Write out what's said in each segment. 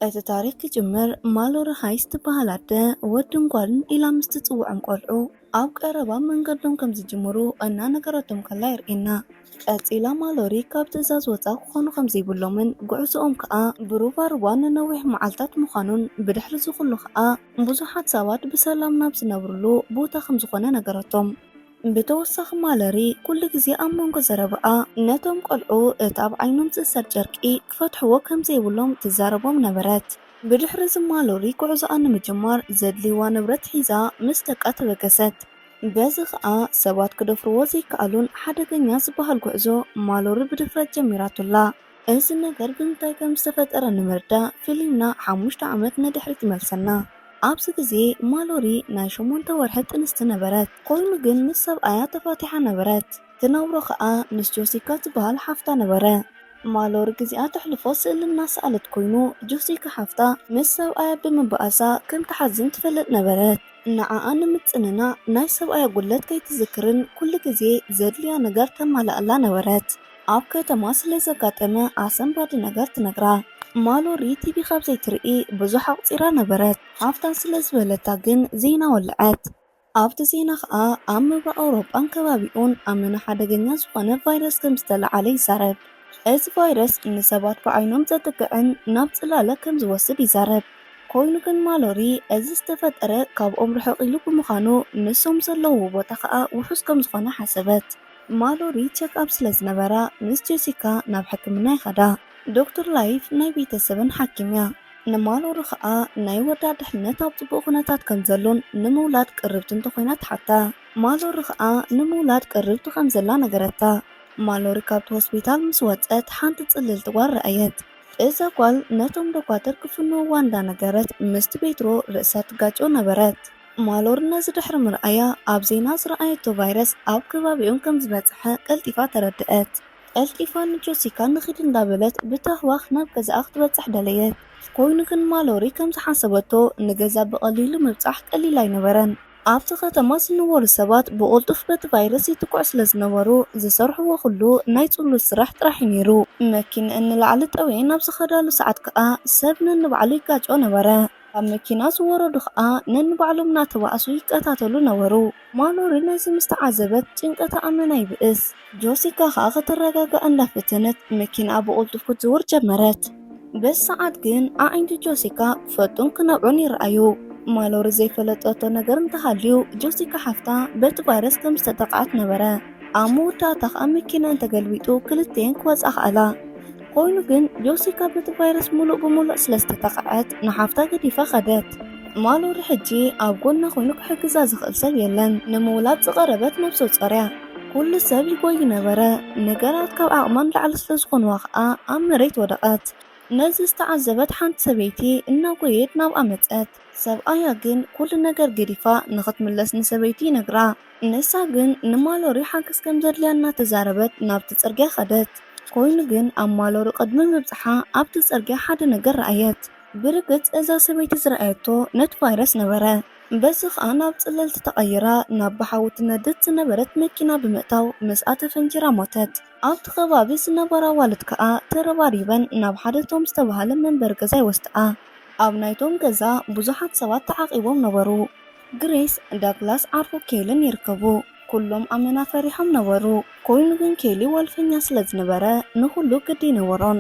እቲ ታሪኽ ክጅምር፣ ማሎሪ ሃይስ ትበሃል ኣደ፣ ወድን ጓልን ኢላ ምስ ትጽውዖም ቆልዑ፣ ኣብ ቀረባ መንገዶም ከም ዝጅምሩ እናነገረቶም ከላ የርእየና። ቀጺላ ማሎሪ ካብ ትእዛዝ ወጻ ክኾኑ ከም ዘይብሎምን፣ ጉዕዞኦም ከኣ ብሩባሩባ ንነዊሕ መዓልታት ምዃኑን፣ ብድሕሪ እዚ ኩሉ ከኣ ብዙሓት ሰባት ብሰላም ናብ ዝነብርሉ ቦታ ከም ዝኾነ ነገረቶም። ብተወሳኺ ማሎሪ ኩሉ ግዜ ኣብ መንጎ ዘረባኣ ነቶም ቆልዑ እቲ ኣብ ዓይኖም ዝእሰር ጨርቂ ክፈትሕዎ ከም ዘይብሎም ትዛረቦም ነበረት። ብድሕሪ እዚ ማሎሪ ጉዕዞኣ ንምጅማር ዘድልይዋ ንብረት ሒዛ ምስ ደቃ ተበገሰት። በዚ ኸኣ ሰባት ክደፍርዎ ዘይከኣሉን ሓደገኛ ዝበሃል ጉዕዞ ማሎሪ ብድፍረት ጀሚራቶላ። እዚ ነገር ብምንታይ ከም ዝተፈጠረ ንምርዳእ ፊልምና ሓሙሽተ ዓመት ንድሕሪት ይመልሰና። ኣብዚ ግዜ ማሎሪ ናይ ሸሞንተ ወርሒ ጥንስቲ ነበረት። ኮይኑ ግን ምስ ሰብኣያ ተፋቲሓ ነበረት። ትነብሮ ኸኣ ምስ ጆሲካ ዝበሃል ሓፍታ ነበረ። ማሎሪ ግዜኣ ተሕልፎ ስእሊ እናሰኣለት ኮይኑ፣ ጆሲካ ሓፍታ ምስ ሰብኣያ ብምብኣሳ ከም ትሓዝን ትፈልጥ ነበረት። ንዓኣ ንምጽንናዕ ናይ ሰብኣያ ጉድለት ከይትዝክርን ኩሉ ግዜ ዘድልያ ነገር ተማልኣላ ነበረት። ኣብ ከተማ ስለ ዘጋጠመ ኣሰንባዲ ነገር ትነግራ። ማሎሪ ቲቪ ካብ ዘይትርኢ ብዙሕ ኣቑጺራ ነበረት። ሓፍታ ስለ ዝበለታ ግን ዜና ወልዐት። ኣብቲ ዜና ኸኣ ኣብ ምብራቕ ኣውሮጳን ከባቢኡን ኣመና ሓደገኛ ዝኾነ ቫይረስ ከም ዝተለዓለ ይዛረብ። እዚ ቫይረስ ንሰባት ብዓይኖም ዘጥቅዕን ናብ ጽላለ ከም ዝወስድ ይዛረብ። ኮይኑ ግን ማሎሪ እዚ ዝተፈጠረ ካብኦም ርሕቕ ኢሉ ብምዃኑ ንሶም ዘለውዎ ቦታ ኸኣ ውሑስ ከም ዝኾነ ሓሰበት። ማሎሪ ቸክኣፕ ስለ ዝነበራ ምስ ጀሲካ ናብ ሕክምና ይኸዳ። ዶክተር ላይፍ ናይ ቤተሰብን ሓኪም እያ። ንማሎሪ ኸኣ ናይ ወዳ ድሕነት ኣብ ጽቡቕ ኩነታት ከም ዘሎን ንምውላድ ቅርብቲ እንተኾይና ትሓታ። ማሎሪ ኸኣ ንምውላድ ቅርብቲ ከም ዘላ ነገረታ። ማሎሪ ካብቲ ሆስፒታል ምስ ወጸት ሓንቲ ጽልልቲ ጓል ረኣየት። እዛ ጓል ነቶም ዶኳትር ክፍንውዋ እንዳነገረት ምስቲ ቤትሮ ርእሳ ትጋጮ ነበረት። ማሎሪ ነዚ ድሕሪ ምርኣያ ኣብ ዜና ዝረኣየቶ ቫይረስ ኣብ ከባቢኦም ከም ዝበጽሐ ቀልጢፋ ተረድአት። ቀልጢፋ ንጆሲካ ንኺድ እንዳበለት ብታህዋኽ ናብ ገዛኣ ክትበጽሕ ደለየት። ኮይኑ ግን ማሎሪ ከም ዝሓሰበቶ ንገዛ ብቐሊሉ ምብጻሕ ቀሊል ኣይነበረን። ኣብቲ ከተማ ዝነበሩ ሰባት ብቕልጡፍ በቲ ቫይረስ ይጥቅዑ ስለ ዝነበሩ ዝሰርሕዎ ኩሉ ናይ ጽሉል ስራሕ ጥራሕ እዩ ነይሩ። መኪንአን ንላዕሊ ጠውየን ኣብ ዝኸዳሉ ሰዓት ከኣ ሰብ ነንባዕሉ ይጋጮ ነበረ። ካብ መኪና ዝወረዱ ኸኣ ነንባዕሎም እናተባእሱ ይቀታተሉ ነበሩ። ማሎሪ ነዚ ምስ ተዓዘበት ጭንቀታ ኣመና ይብእስ። ጆሲካ ኸኣ ከተረጋግኣ እንዳፈተነት መኪናኣ ብቕልጡፍ ክትዝውር ጀመረት። በዚ ሰዓት ግን ኣዒንቲ ጆሲካ ፈጡን ክነብዑን ይረኣዩ። ማሎሪ ዘይፈለጠቶ ነገር እንተሃልዩ ጆሲካ ሓፍታ በቲ ቫይረስ ከም ዝተጠቕዓት ነበረ። ኣብ መወዳእታ ኸኣ መኪናኣን ተገልቢጡ ክልቲኤን ክወጻ ኸኣላ። ኮይኑ ግን ጆሲካ በቲ ቫይረስ ሙሉእ ብሙሉእ ስለ ዝተጠቕዐት ንሓፍታ ገዲፋ ኸደት። ማሎሪ ሕጂ ኣብ ጎና ኮይኑ ክሕግዛ ዝኽእል ሰብ የለን። ንምውላድ ዝቐረበት ነብሰ ጾር እያ። ኩሉ ሰብ ይጎይ ነበረ። ነገራት ካብ ዓቕማ ንላዕሊ ስለ ዝኾንዋ ኸኣ ኣብ መሬት ወደቐት። ነዚ ዝተዓዘበት ሓንቲ ሰበይቲ እናጎየየት ናብኣ መጸት። ሰብኣያ ግን ኩሉ ነገር ገዲፋ ንኽትምለስ ንሰበይቲ ይነግራ። ንሳ ግን ንማሎሪ ሓገዝ ከም ዘድልያ እናተዛረበት ናብቲ ጽርግያ ኸደት። ኮይኑ ግን ኣብ ማሎሪ ቅድሚ ምብጽሓ ኣብቲ ጽርግያ ሓደ ነገር ረኣየት። ብርግጽ እዛ ሰበይቲ ዝረኣየቶ ነቲ ቫይረስ ነበረ። በዚ ኸኣ ናብ ጽልልቲ ተቐይራ ናብ ብሓዊ ትነድድ ዝነበረት መኪና ብምእታው ምስኣ ተፈንጂራ ሞተት። ኣብቲ ከባቢ ዝነበራ ኣዋልድ ከኣ ተረባሪበን ናብ ሓደ ቶም ዝተባህለ መንበሪ ገዛ ይወስድኣ። ኣብ ናይቶም ገዛ ብዙሓት ሰባት ተዓቂቦም ነበሩ። ግሬስ፣ ዳግላስ፣ ዓርኩ ኬልን ይርከቡ። ኩሎም ኣመና ፈሪሖም ነበሩ። ኮይኑ ግን ኬሊ ወልፈኛ ስለ ዝነበረ ንኹሉ ግዲ ኣይነበሮን።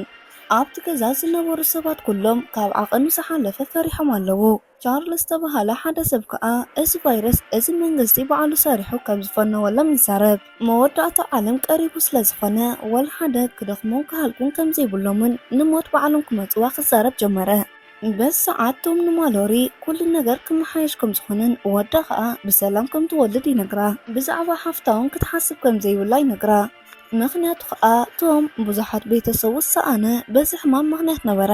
ኣብቲ ገዛ ዝነበሩ ሰባት ኩሎም ካብ ዓቐኑ ዝሓለፈ ፈሪሖም ኣለዉ። ቻርልስ ዝተባህለ ሓደ ሰብ ከኣ እዚ ቫይረስ እዚ መንግስቲ ባዕሉ ሰሪሑ ከም ዝፈነወሎም ይዛረብ። መወዳእታ ዓለም ቀሪቡ ስለ ዝኾነ ወላ ሓደ ክደኽሞም ክሃልቁን ከም ዘይብሎምን ንሞት ባዕሎም ክመጽዋ ክዛረብ ጀመረ። በዚ ሰዓት ቶም ንማሎሪ ኩሉ ነገር ክመሓየሽ ከም ዝኾነን ወዳ ከኣ ብሰላም ከም ትወልድ ይነግራ። ብዛዕባ ሓፍታ እውን ክትሓስብ ከም ዘይብላ ይነግራ። ምኽንያቱ ከኣ ቶም ብዙሓት ቤተሰቡ ዝሰኣነ በዚ ሕማም ምኽንያት ነበረ።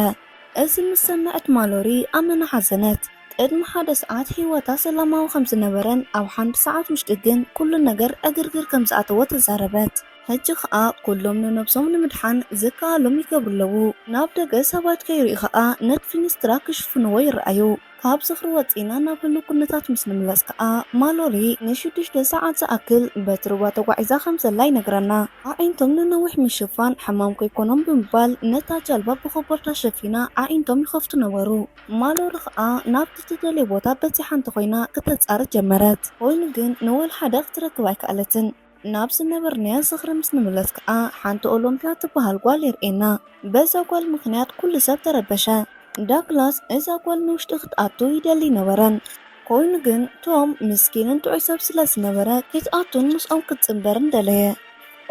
እዚ ምስ ሰምዐት ማሎሪ ኣመና ሓዘነት። ቅድሚ ሓደ ሰዓት ህይወታ ሰላማዊ ከም ዝነበረን ኣብ ሓንቲ ሰዓት ውሽጢ ግን ኩሉ ነገር ዕግርግር ከም ዝኣተዎ ተዛረበት። ሕጂ ኸኣ ኩሎም ንነብሶም ንምድሓን ዝከኣሎም ይገብሩ ኣለዉ። ናብ ደገ ሰባት ከይርእዩ ኸኣ ነቲ ፊኒስትራ ክሽፍንዎ ይረኣዩ። ካብ ዝኽሪ ወጺና ናብ ህሉው ኩነታት ምስ ንምለስ ከኣ፣ ማሎሪ ንሽዱሽተ ሰዓት ዝኣክል በቲ ሩባ ተጓዒዛ ከም ዘላ ይነግረና። ኣዒንቶም ንነዊሕ ምሽፋን ሕማም ከይኮኖም ብምባል ነታ ጃልባ ብኮቦርታ ሸፊና ኣዒንቶም ይኸፍቱ ነበሩ። ማሎሪ ኸኣ ናብቲ ትደልዮ ቦታ በጺሓ እንተኾይና ክተጻሪ ጀመረት። ኮይኑ ግን ንወላ ሓደ ክትረክብ ኣይከኣለትን። ናብ ዝነበርናዮ ዝኽሪ ምስ ንምለስ ከኣ ሓንቲ ኦሎምፒያ ትበሃል ጓል የርእየና። በዛ ጓል ምኽንያት ኩሉ ሰብ ተረበሸ። ዳግላስ እዛ ጓል ንውሽጢ ክትኣቱ ይደሊ ነበረን። ኮይኑ ግን ቶም ምስኪንን ጥዑይ ሰብ ስለ ዝነበረ ክትኣቱን ምስኦም ክትጽንበርን ደለየ።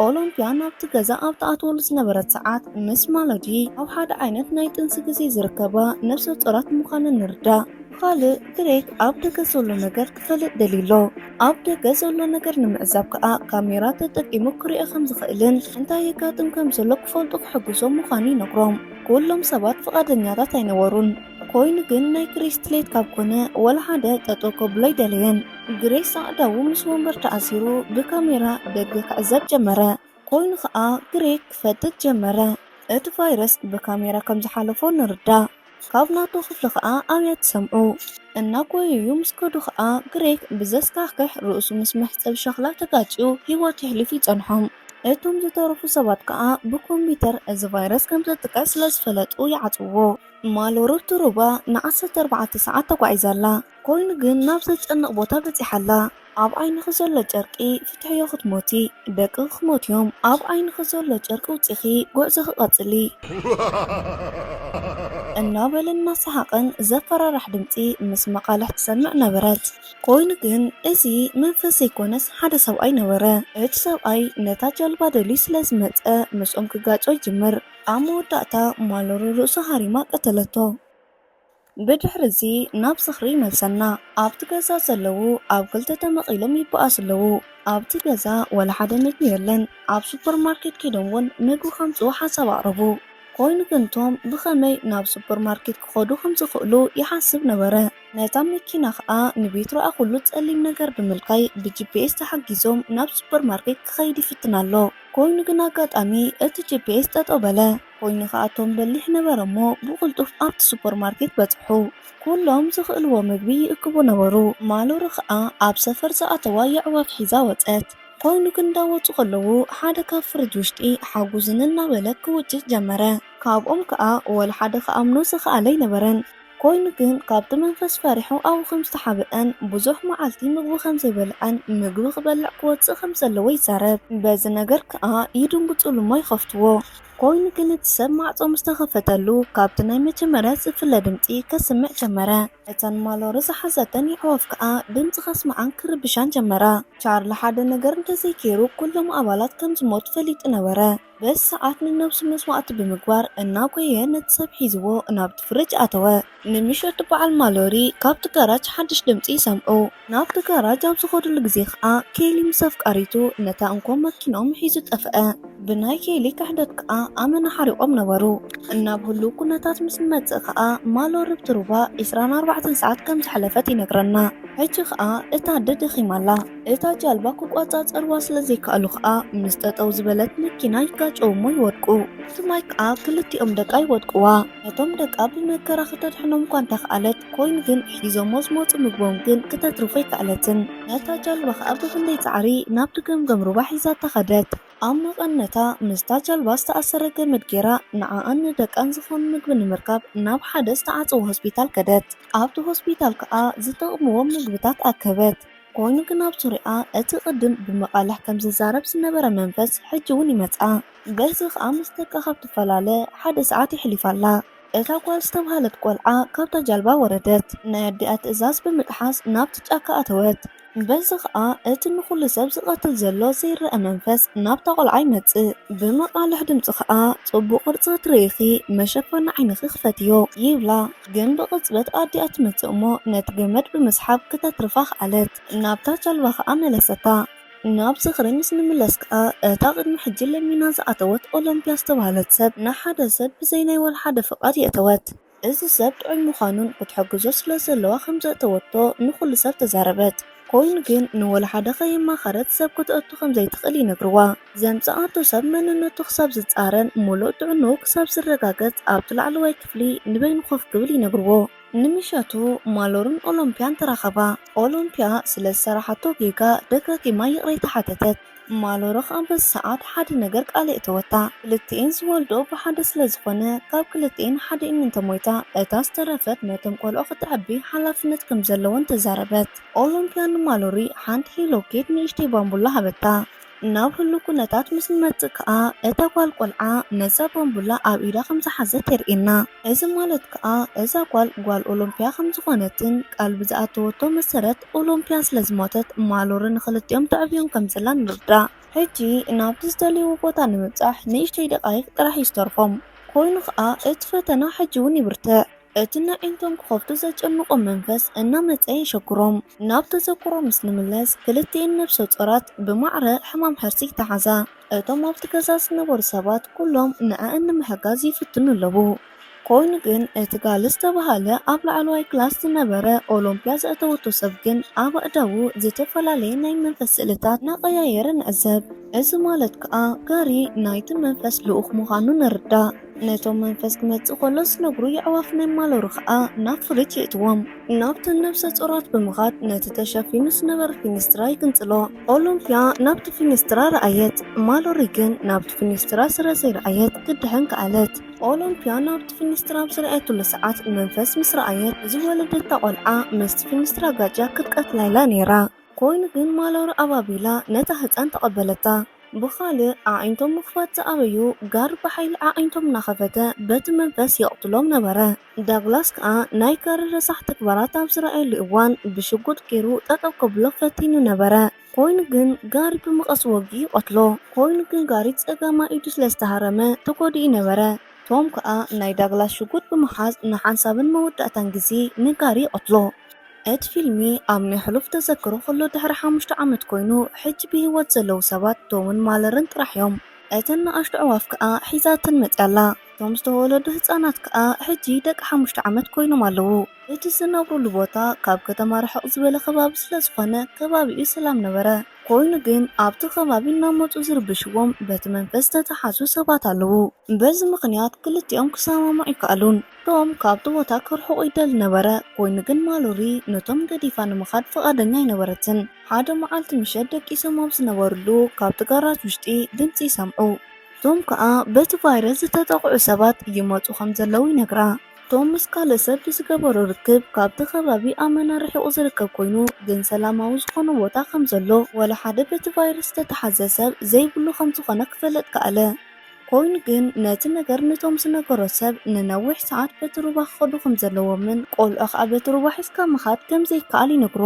ኦሎምፒያ ናብቲ ገዛ ኣብ ትኣትወሉ ዝነበረት ሰዓት ምስ ማሎሪ ኣብ ሓደ ዓይነት ናይ ጥንሲ ግዜ ዝርከባ ነፍሰ ጾራት ምዃነን ንርዳእ። ካልእ ግሬክ ኣብ ደገ ዘሎ ነገር ክፈልጥ ደልዩ ኣሎ። ኣብ ደገ ዘሎ ነገር ንምዕዛብ ከኣ ካሜራ ተጠቂሙ ክርእዮ ከም ዝኽእልን እንታይ የጋጥም ከም ዘሎ ክፈልጡ ክሕግዞም ምዃኑ ይነግሮም። ኩሎም ሰባት ፍቓደኛታት ኣይነበሩን። ኮይኑ ግን ናይ ግሬክ ድሌት ካብ ኮነ ወላ ሓደ ጠጠው ከብሎ ኣይደለየን። ግሬክ ኣእዳዉ ምስ ወንበር ተኣሲሩ ብካሜራ ደገ ክዕዘብ ጀመረ። ኮይኑ ኸኣ ግሬክ ክፈጥጥ ጀመረ። እቲ ቫይረስ ብካሜራ ከም ዝሓለፎ ንርዳእ። ካብ ናቱ ክፍሊ ኸኣ ኣውያት ሰምዑ። እናጎየዩ ምስ ከዱ ኸኣ ግሬክ ብዘስካሕክሕ ርእሱ ምስ መሕጸቢ ሸኽላ ተጋጭዩ ህይወቱ የሕልፍ ይጸንሖም። እቶም ዝተረፉ ሰባት ከኣ ብኮምፒተር እዚ ቫይረስ ከም ዘጥቅዕ ስለ ዝፈለጡ ይዓጽዎ። ማሎሪ ኣብቲ ሩባ ንዓሰርተ ኣርባዕተ ሰዓት ተጓዒዛ ኣላ። ኮይኑ ግን ናብ ዘጨንቕ ቦታ በጺሓ ኣላ። ኣብ ዓይንኺ ዘሎ ጨርቂ ፍትሕዮ ክትሞቲ፣ ደቂ ክሞትዮም። ኣብ ዓይንኺ ዘሎ ጨርቂ ውጺኺ ጉዕዞኺ ቀጽሊ። እናበለ እናሰሓቐን ዘፈራርሕ ድምጺ ምስ መቓልሕ ትሰምዕ ነበረት። ኮይኑ ግን እዚ መንፈስ ዘይኮነስ ሓደ ሰብኣይ ነበረ። እቲ ሰብኣይ ነታ ጃልባ ደልዩ ስለ ዝመጸ ምስኦም ክጋጮ ይጅምር። ኣብ መወዳእታ ማሎሪ ርእሱ ሃሪማ ቀተለቶ። ብድሕሪ እዚ ናብ ዝኽሪ ይመልሰና። ኣብቲ ገዛ ዘለዉ ኣብ ክልተ ተመቒሎም ይበኣሱ ኣለዉ። ኣብቲ ገዛ ወላ ሓደ ምግቢ የለን። ኣብ ሱፐርማርኬት ከይዶም እውን ምግቢ ከምጽኡ ሓሳብ ኣቕረቡ። ኮይኑ ግን ቶም ብኸመይ ናብ ሱፐርማርኬት ክኸዱ ከም ዝኽእሉ ይሓስብ ነበረ። ነታ መኪና ኸኣ ንቤት ረኣ ኩሉ ጸሊም ነገር ብምልካይ ብጂፒኤስ ተሓጊዞም ናብ ሱፐርማርኬት ክኸይድ ይፍትን ኣሎ። ኮይኑ ግን ኣጋጣሚ እቲ ጂፒኤስ ጠጠው በለ። ኮይኑ ኸኣ ቶም በሊሕ ነበረ እሞ ብቕልጡፍ ኣብቲ ሱፐርማርኬት በጽሑ። ኩሎም ዝኽእልዎ ምግቢ ይእክቡ ነበሩ። ማሎሪ ኸኣ ኣብ ሰፈር ዝኣተዋ የዕዋፍ ሒዛ ወጸት። ኮይኑ ግን እንዳወጹ ከለዉ ሓደ ካብ ፍርጅ ውሽጢ ሓጉዝኒ እናበለ ክውጭጭ ጀመረ። ካብኦም ከኣ ወላ ሓደ ክኣምኖ ዝኸኣለ ኣይነበረን። ኮይኑ ግን ካብቲ መንፈስ ፈሪሑ ኣብኡ ከም ዝተሓብአን ብዙሕ መዓልቲ ምግቢ ከም ዘይበልዐን ምግቢ ክበልዕ ክወጽእ ከም ዘለዎ ይዛረብ። በዚ ነገር ከኣ ይድንግጹሉ እሞ ይኸፍትዎ። ኮይኑ ግን እቲ ሰብ ማዕጾ ምስ ተኸፈተሉ ካብቲ ናይ መጀመርያ ዝፍለ ድምጺ ከስምዕ ጀመረ። እተን ማሎሪ ዝሓዘተን የዕዋፍ ከኣ ድምጺ ከስምዓን ክርብሻን ጀመራ። ቻርሊ ሓደ ነገር እንተዘይገይሩ ኩሎም ኣባላት ከም ዝሞቱ ፈሊጡ ነበረ። በዚ ሰዓት ንነብሱ መስዋእቲ ብምግባር እናጎየ ነቲ ሰብ ሒዝዎ ናብቲ ፍርጅ ኣተወ። ንምሸቱ በዓል ማሎሪ ካብቲ ጋራጅ ሓድሽ ድምጺ ይሰምዑ። ናብቲ ጋራጅ ኣብ ዝኸድሉ ግዜ ኸኣ ኬሊ ምስ ኣፍቃሪቱ ነታ እንኮ መኪንኦም ሒዙ ጠፍአ። ብናይ ኬሊ ክሕደት ከኣ ኣመና ሓሪቖም ነበሩ። እናብ ህሉው ኩነታት ምስ ንመጽእ ከኣ ማሎሪ ኣብቲ ሩባ ዕስራን ኣርባዕተን ሰዓት ከም ዝሓለፈት ይነግረና። ሕጂ ከኣ እታ ኣደ ደኺማ ኣላ። እታ ጃልባ ክቆጻጸርዋ ስለ ዘይከኣሉ ከኣ ምስ ጠጠው ዝበለት መኪና ይጋጨዉ እሞ ይወድቁ። ኣብቲ ማይ ከኣ ክልቲኦም ደቃ ይወድቅዋ። ነቶም ደቃ ብመከራ ክተድሕኖም እኳ እንተኸኣለት፣ ኮይኑ ግን ሒዞሞ ዝመጹ ምግቦም ግን ክተትርፎ ኣይከኣለትን። ነታ ጃልባ ከኣ ብኽንደይ ጻዕሪ ናብቲ ገምገም ሩባ ሒዛታ ኸደት። ኣብ መቐነታ ምስታ ጃልባ ዝተኣሰረ ገመድ ጌራ ንዓኣን ንደቃን ዝኾን ምግቢ ንምርካብ ናብ ሓደ ዝተዓጸወ ሆስፒታል ከደት። ኣብቲ ሆስፒታል ከኣ ዝጠቕምዎም ምግብታት ኣከበት። ኮይኑ ግን ኣብ ዙርያኣ እቲ ቅድም ብመቓልሕ ከም ዝዛረብ ዝነበረ መንፈስ ሕጂ እውን ይመጽኣ። በዚ ከኣ ምስ ደቃ ካብ ትፈላለ ሓደ ሰዓት የሕሊፋ ኣላ። እታ ጓል ዝተባህለት ቆልዓ ካብታ ጃልባ ወረደት። ናይ ኣዲኣ ትእዛዝ ብምጥሓስ ናብቲ ጫካ ኣተወት። በዚ ኸኣ እቲ ንኹሉ ሰብ ዝቐትል ዘሎ ዘይረኣ መንፈስ ናብታ ቆልዓ ይመጽእ። ብመቓልሕ ድምጺ ኸኣ፣ "ጽቡቕ ቅርጺ ክትርኢ ኢኺ፣ መሸፈኒ ዓይንኺ ክፈትዮ" ይብላ። ግን ብቕጽበት ኣዲኣ ትመጽእ እሞ ነቲ ገመድ ብምስሓብ ክተትርፋ ከኣለት። ናብታ ጃልባ ኸኣ መለሰታ። ናብ ዝኽሪ ምስ ንምለስ ከኣ፣ እታ ቅድሚ ሕጂ ለሚና ዝኣተወት ኦሎምፒያ ዝተባህለት ሰብ ንሓደ ሰብ ብዘይ ናይ ወላ ሓደ ፍቓድ የእተወት። እዚ ሰብ ጥዑይ ምዃኑን ክትሕግዞ ስለ ዘለዋ ከም ዘእተወቶ ንኹሉ ሰብ ተዛረበት። ኮይኑ ግን ንወላ ሓደ ከየማኸረት ሰብ ክትእቱ ከም ዘይትኽእል ይነግርዋ። ዘምጽኣቶ ሰብ መንነቱ ክሳብ ዝጻረን ምሉእ ጥዕንኡ ክሳብ ዝረጋገጽ ኣብቲ ላዕለዋይ ክፍሊ ንበይኑ ኮፍ ክብል ይነግርዎ። ንምሸቱ ማሎርን ኦሎምፒያን ተራኸባ። ኦሎምፒያ ስለ ዝሰራሓቶ ጌጋ ደጋጊማ ይቕሬታ ሓተተት። ማሎሪ ከኣ በዚ ሰዓት ሓደ ነገር ቃል የእተወታ። ክልቲኤን ዝወልድኦ ብሓደ ስለ ዝኾነ ካብ ክልቲኤን ሓዲኤን እንተሞይታ እታ ዝተረፈት ነቶም ቆልዑ ክተዕቢ ሓላፍነት ከም ዘለወን ተዛረበት። ኦሎምፒያ ንማሎሪ ሓንቲ ሄሎ ኪድ ንእሽተይ ባምቡላ ሃበታ። ናብ ህሉ ኩነታት ምስ ንመጽእ ከኣ እታ ጓል ቆልዓ ነዛ ባምቡላ ኣብ ኢዳ ከም ዝሓዘት የርእየና። እዚ ማለት ከኣ እዛ ጓል ጓል ኦሎምፒያ ከም ዝኾነትን ቃል ብዝኣተወቶ መሰረት ኦሎምፒያ ስለ ዝሞተት ማሎሪ ንኽልቲኦም ተዕብዮም ከም ዘላ ንርዳእ። ሕጂ ናብቲ ዝደልይዎ ቦታ ንምብጻሕ ንእሽተይ ደቓይቕ ጥራሕ እዩ ዝተርፎም። ኮይኑ ከኣ እቲ ፈተና ሕጂ እውን ይብርትዕ። እቲ ነዒንቶም ክኸፍቱ ዘጨንቖም መንፈስ እናመጸ የሸግሮም። ናብ ተዘክሮ ምስ ንምለስ ክልቲኤን ነብሰ ጾራት ብማዕረ ሕማም ሕርሲ ይተሓዛ። እቶም ኣብቲ ገዛ ዝነበሩ ሰባት ኩሎም ንዐኣን ንምሕጋዝ ይፍትኑ ኣለዉ። ኮይኑ ግን እቲ ጋል ዝተባህለ ኣብ ላዕለዋይ ክላስ ዝነበረ ኦሎምፒያ ዘእተወቶ ሰብ ግን ኣብ ኣእዳዉ ዝተፈላለየ ናይ መንፈስ ስእልታት እናቐያየረ ንዕዘብ። እዚ ማለት ከኣ ጋሪ ናይቲ መንፈስ ልኡኽ ምዃኑ ንርዳእ። ነቶም መንፈስ ክመጽእ ከሎ ዝነግሩ የዕዋፍ ናይ ማሎሪ ከኣ ናብ ፍሪጅ የእትዎም። ናብተን ነብሰ ጾራት ብምኻድ ነቲ ተሸፊኑ ዝነበረ ፊኒስትራ ይግንጽሎ። ኦሎምፒያ ናብቲ ፊኒስትራ ረኣየት። ማሎሪ ግን ናብቲ ፊኒስትራ ስለ ዘይረኣየት ክትድሕን ከኣለት። ኦሎምፒያ ናብቲ ፊኒስትራ ኣብ ዝረኣየትሉ ሰዓት መንፈስ ምስ ረኣየት ዝወለደታ ቆልዓ ምስቲ ፊኒስትራ ጋጭያ ክትቀትላ ኢላ ነይራ። ኮይኑ ግን ማሎሪ ኣባቢላ ነታ ህጻን ተቐበለታ። ብኻልእ ኣዒንቶም ምኽፋት ዝኣበዩ ጋሪ ብሓይሊ ኣዒንቶም እናኸፈተ በቲ መንፈስ ይቕትሎም ነበረ። ዳግላስ ከኣ ናይ ጋሪ ረሳሕ ተግባራት ኣብ ዝረኣየሉ እዋን ብሽጉጥ ገይሩ ጠጠው ከብሎ ፈቲኑ ነበረ። ኮይኑ ግን ጋሪ ብመቐስ ወጊኡ ይቐትሎ። ኮይኑ ግን ጋሪ ጸጋማይ ኢዱ ስለ ዝተሃረመ ተጎዲኡ ነበረ። ቶም ከኣ ናይ ዳግላስ ሽጉጥ ብምሓዝ ንሓንሳብን መወዳእታን ግዜ ንጋሪ ይቐትሎ። እቲ ፊልሚ ኣብ ናይ ሕሉፍ ተዘክሮ ከሎ ድሕሪ ሓሙሽተ ዓመት ኮይኑ፣ ሕጂ ብህይወት ዘለዉ ሰባት ቶምን ማለርን ጥራሕ እዮም። እተን ንኣሽቱ ኣዕዋፍ ከኣ ሒዛተን መጺኣ ኣላ። እቶም ዝተወለዱ ህጻናት ከኣ ሕጂ ደቂ ሓሙሽተ ዓመት ኮይኖም ኣለዉ። እቲ ዝነብሩሉ ቦታ ካብ ከተማ ርሕቕ ዝበለ ከባቢ ስለ ዝኾነ ከባቢኡ ሰላም ነበረ። ኮይኑ ግን ኣብቲ ከባቢ እናመጹ ዝርብሽዎም በቲ መንፈስ ዝተተሓዙ ሰባት ኣለዉ። በዚ ምኽንያት ክልቲኦም ክሰማምዑ ኣይከኣሉን። ቶም ካብቲ ቦታ ክርሕቑ ይደሊ ነበረ፣ ኮይኑ ግን ማሎሪ ነቶም ገዲፋ ንምኻድ ፍቓደኛ ኣይነበረትን። ሓደ መዓልቲ ምሸት ደቂሶም ኣብ ዝነበሩሉ ካብቲ ጋራጅ ውሽጢ ድምጺ ይሰምዑ። ቶም ከኣ በቲ ቫይረስ ዝተጠቕዑ ሰባት ይመጹ ከም ዘለዉ ይነግራ። ቶም ምስ ካልእ ሰብ ብዝገበሮ ርክብ ካብቲ ከባቢ ኣመና ርሒቑ ዝርከብ ኮይኑ ግን ሰላማዊ ዝኾነ ቦታ ከም ዘሎ ወላ ሓደ በቲ ቫይረስ ዝተተሓዘ ሰብ ዘይብሉ ከም ዝኾነ ክፈልጥ ከኣለ። ኮይኑ ግን ነቲ ነገር ነቶም ዝነገሮ ሰብ ንነዊሕ ሰዓት በቲ ሩባ ክኸዱ ከም ዘለዎምን ቆልዑ ከኣ በቲ ሩባ ሒዝካ ምኻድ ከም ዘይከኣል ይነግሮ።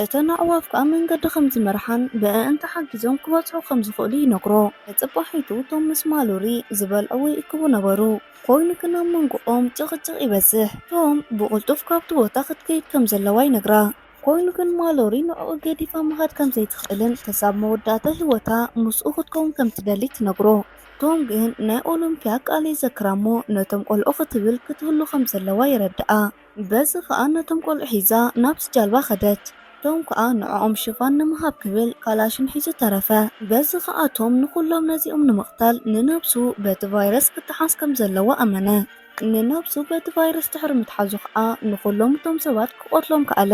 እተን ኣዕዋፍ ከኣ መንገዲ ከም ዝመርሓን ብእእን ተሓጊዞም ክበጽሑ ከም ዝኽእሉ ይነግሮ። ንጽባሒቱ ቶም ምስ ማሎሪ ዝበልዕዎ ይእክቡ ነበሩ። ኮይኑ ግን ኣብ መንጎኦም ጭቕጭቕ ይበዝሕ። ቶም ብቕልጡፍ ካብቲ ቦታ ክትከይድ ከም ዘለዋ ይነግራ። ኮይኑ ግን ማሎሪ ንዕኡ ገዲፋ ምኻድ ከም ዘይትኽእልን ክሳብ መወዳእታ ህይወታ ምስኡ ክትከውን ከም ትደሊ ትነግሮ። ቶም ግን ናይ ኦሎምፒያ ቃል የዘክራ እሞ ነቶም ቆልዑ ክትብል ክትህሉ ከም ዘለዋ የረድኣ። በዚ ኸኣ ነቶም ቆልዑ ሒዛ ናብቲ ጃልባ ኸደት። ቶም ከኣ ንዕኦም ሽፋን ንምሃብ ክብል ካላሽን ሒዙ ተረፈ። በዚ ኸኣ ቶም ንኹሎም ነዚኦም ንምቕታል ንነብሱ በቲ ቫይረስ ክትሓዝ ከም ዘለዋ ኣመነ። ንነብሱ በቲ ቫይረስ ድሕሪ ምትሓዙ ኸኣ ንኹሎም እቶም ሰባት ክቐትሎም ከኣለ።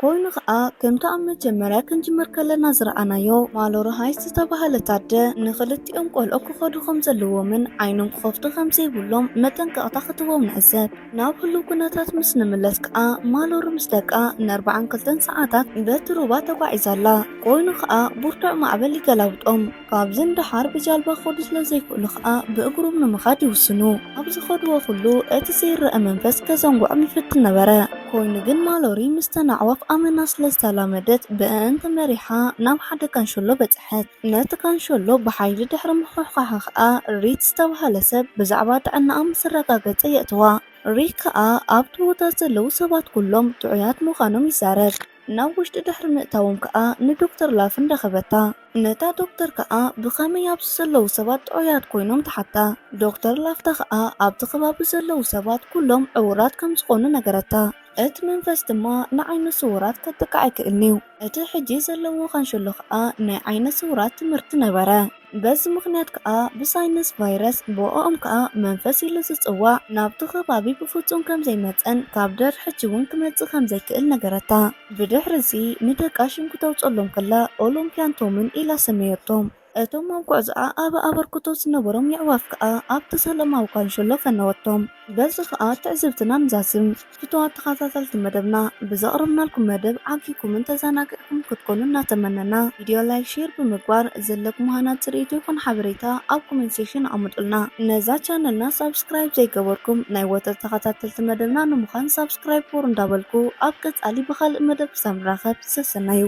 ኮይኑ ኸኣ ከምቲ ኣብ መጀመርያ ክንጅምር ከለና ዝረኣናዮ ማሎሪ ሃይስ ዝተባህለት ኣደ ንኽልቲኦም ቆልዑ ክኸዱ ከም ዘለዎምን ዓይኖም ክኸፍቱ ከም ዘይብሎም መጠንቀቕታ ክትህቦም ንዕዘብ። ናብ ህሉው ኩነታት ምስ ንምለስ ከኣ ማሎሪ ምስ ደቃ ንኣርባዓን ክልተን ሰዓታት በቲ ሩባ ተጓዒዛ ኣላ። ኮይኑ ኸኣ ብርቱዕ ማዕበል ይገላብጦም። ካብዚ ንደሓር ብጃልባ ክኸዱ ስለ ዘይክእሉ ኸኣ ብእግሮም ንምኻድ ይውስኑ። ኣብ ዝኸድዎ ኩሉ እቲ ዘይረኣ መንፈስ ከዘንግዖም ይፍትን ነበረ። ኮይኑ ግን ማሎሪ ምስተን ኣዕዋፍ ኣመና ስለ ዝተላመደት ብእእን ተመሪሓ ናብ ሓደ ካንሸሎ በጽሐት። ነቲ ካንሸሎ ብሓይሊ ድሕሪ ምኹሕኳሓ ኸኣ ሪት ዝተባህለ ሰብ ብዛዕባ ጥዕናኣ ምስ ኣረጋገጸ የእትዋ። ሪት ከኣ ኣብቲ ቦታ ዘለዉ ሰባት ኩሎም ጥዑያት ምዃኖም ይዛረብ። ናብ ውሽጢ ድሕሪ ምእታዎም ከኣ ንዶክተር ላፍን ረኸበታ። ነታ ዶክተር ከኣ ብኸመይ ኣብዚ ዘለዉ ሰባት ጥዑያት ኮይኖም ትሓታ። ዶክተር ላፍታ ከኣ ኣብቲ ከባቢ ዘለዉ ሰባት ኩሎም ዕዉራት ከም ዝኾኑ ነገረታ። እቲ መንፈስ ድማ ንዓይነ ስውራት ከጥቅዕ ኣይክእልን እዩ። እቲ ሕጂ ዘለዎ ካንሸሎ ከኣ ናይ ዓይነ ስውራት ትምህርቲ ነበረ። በዚ ምኽንያት ከኣ ብሳይንስ ቫይረስ፣ ብኦኦም ከኣ መንፈስ ኢሉ ዝጽዋዕ፣ ናብቲ ከባቢ ብፍጹም ከም ዘይመጸን ካብ ደር ሕጂ እውን ክመጽእ ከም ዘይክእል ነገረታ። ብድሕሪ እዚ ንደቃ ሽም ክተውጸሎም ከላ ኦሎምፒያን ቶምን ኢላ ሰመየቶም። እቶም ኣብ ጉዕዞኣ ኣብ ኣበርክቶ ዝነበሮም የዕዋፍ ከኣ ኣብቲ ሰለማዊ ካንሸሎ ፈነወቶም። በዚ ከኣ ትዕዝብትና ንዛዝም። ፍቱዋት ተኸታተልቲ መደብና፣ ብዘቕረብናልኩም መደብ ዓጊብኩምን ተዘናጊዕኩም ክትኮኑ እናተመነና፣ ቪድዮ ላይክ፣ ሼር ብምግባር ዘለኩም ሃናጺ ርእይቶ ይኹን ሓበሬታ ኣብ ኮሜንት ሴክሽን ኣቐምጡልና። ነዛ ቻነልና ሳብስክራይብ ዘይገበርኩም ናይ ወትሩ ተኸታተልቲ መደብና ንምዃን ሳብስክራይብ ግበሩ እንዳበልኩ፣ ኣብ ቀጻሊ ብኻልእ መደብ ክሳብ ንራኸብ ሰሰናዩ።